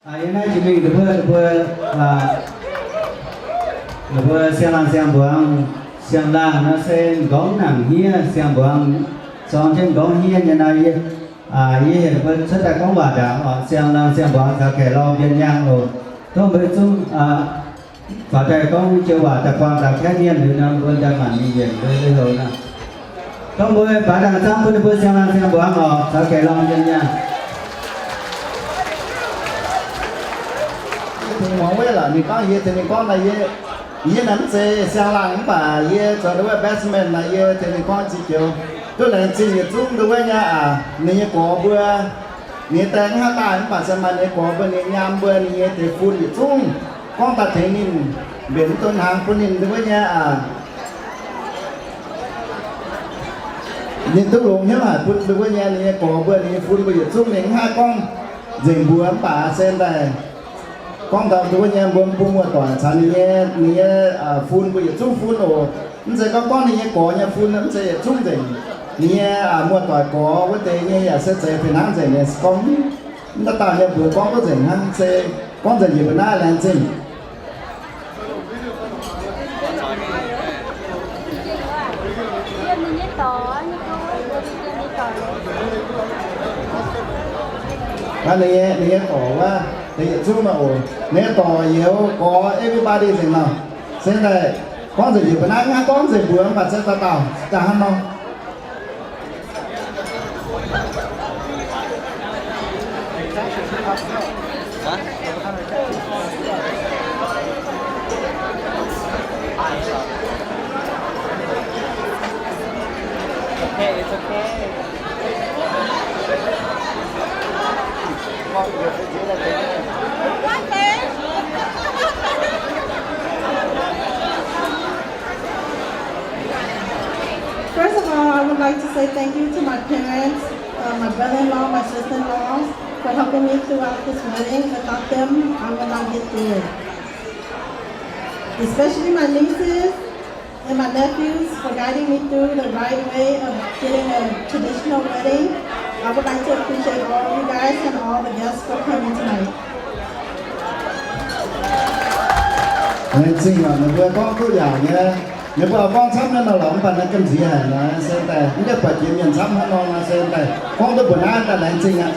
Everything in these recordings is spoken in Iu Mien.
Yie naaiv jiex mingh ninh mbuo, ninh mbuo, ninh mbuo siang-laangh siang-mbuangz, siang-laangh nor se m'nqorngv nangc hniev, siang-mbuangz zorng jienv m'nqorngv hniev nyei nor, yie, yie heuc ninh mbuo cuotv daaih gorngv waac ndaangc oc. Siang-laangh siang-mbuangz caux kaeqv lorngh mbienx nyaanh oc. Tov mbuo zungv faaux daaih gorngv joux waac daaih buangh daux kaeqv mienh liuz nor, mbuo daaih maanc mingh yienc mbuo lui-houx nor. Tov mbuo baaux ndaangc camv bun ninh mbuo siang-laangh siang-mbuangz oc, caux kaeqv lorngh mbienx nyaanh. Yie tengx muangx wuov lorqc, ninh gorngv yie tengx ninh gorngv naaic, yie, yie naaic mv zeiz siang-laangh mv baac yie zoux nduov batsman naaic, yie tengx ninh gorngv ziex joux. Duqv laengz zingh yietc zungv nduov nyei aac, ninh nyei gorx mbuo, ninh nyei die mv haih daaih mv baac se maaih ninh nyei gorx mbuo, ninh nyei nyaam mbuo, ninh nyei deix fun yietc zungv gorngv daaih tengx ninh, mbenc mv dungx hnaangx bun ninh nduov nyei aac. Ninh duqv longx hnyouv haic bun nduov nyei, ninh nyei gorx mbuo, ninh nyei fun mbuo yietc zungv ninh mv haih gorngv nzengc mbuox mv baac se daaih gorngv taux nduov nyei mbuo, mbuo muoz-doic caux ninh nyei, ninh nyei fun mbuo yietc zungv fun oc. Mv zeiz gorngv gorngv ninh nyei gorx nyei fun, mv zeiz yietc zungv nzengc. Ninh nyei muoz-doic gorx wuov deix nyei yaac se zeiz fih hnangv nzengc nyei. Se gorngv mv dauh dauh nyei mbuox gorngv duqv nzengc hnangv, se gorngv nzengc njiec mbuo naaiv laengz zingh. Ninh nyei, ninh nyei dorc wuov, deix yietc zungv nor oc. Ninh nyei dorc youz gorx everybody nzengc nor. Se daaih gorngv nzengc njiec mbuo naaiv, mv haih gorngv nzengc mbuox mv baac se dauh dauh daaih hnangv nor. First of all, I would like to say thank you to my parents, uh, my brother-in-law, my sister-in-law, for helping me throughout this wedding. Without them, I would not get through it. Especially my nieces and my nephews for guiding me through the right way of getting a traditional wedding. I would like to appreciate all of you guys and all the guests for coming tonight. Laengz zingh oc, ninh mbuo gorngv duqv yaauc nyei. Ninh mbuo gorngv camv nyei nor lorqc, mv baac naaiv gamh nziex haic nor, se daaih mv gaengh buatc jiex mienh camv hnangv nor, se daaih gorngv duqv mbuoqc naaiv daaih laengz zingh aqv.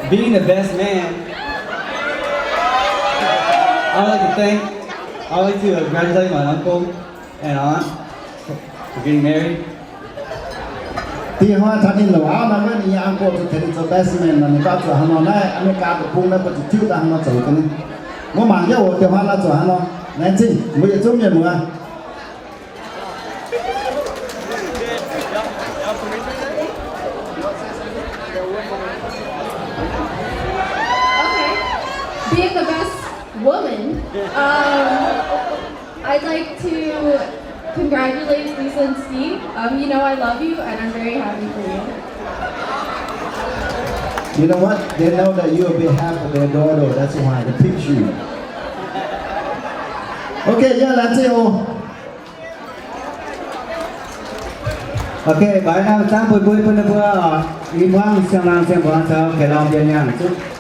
Being the best man, I would like to thank, I would like to congratulate my uncle and aunt for getting married. Dih hnoi taux ninh loz-auv nor, wuov ninh nyei uncle zuqc tengx ninh zoux best man nor, ninh gorngv zuqc hnangv nor naaiv America deic-bung naaiv mbuo zuqc tiuv daaih hnangv nor zoux daaih. Mbuo mangc jienv oc, dih hnoi nor zuqc hnangv nor. Laengz zingh mbuo yietc zungv mienh muoz. Okay. Being the best woman, um, I'd like to congratulate Lisa and Steve. Um, you know I love you, and I'm very happy for you. You know what? They know that you will be half of their daughter. That's why they pick you. Okay, yeah, that's it. Okay, baaix nor zaangv buiv buiv bun ninh mbuo oc. I muangv siang-laangh siang-mbuangz caux kaeqv lorngh mbienx nyaanh zungv.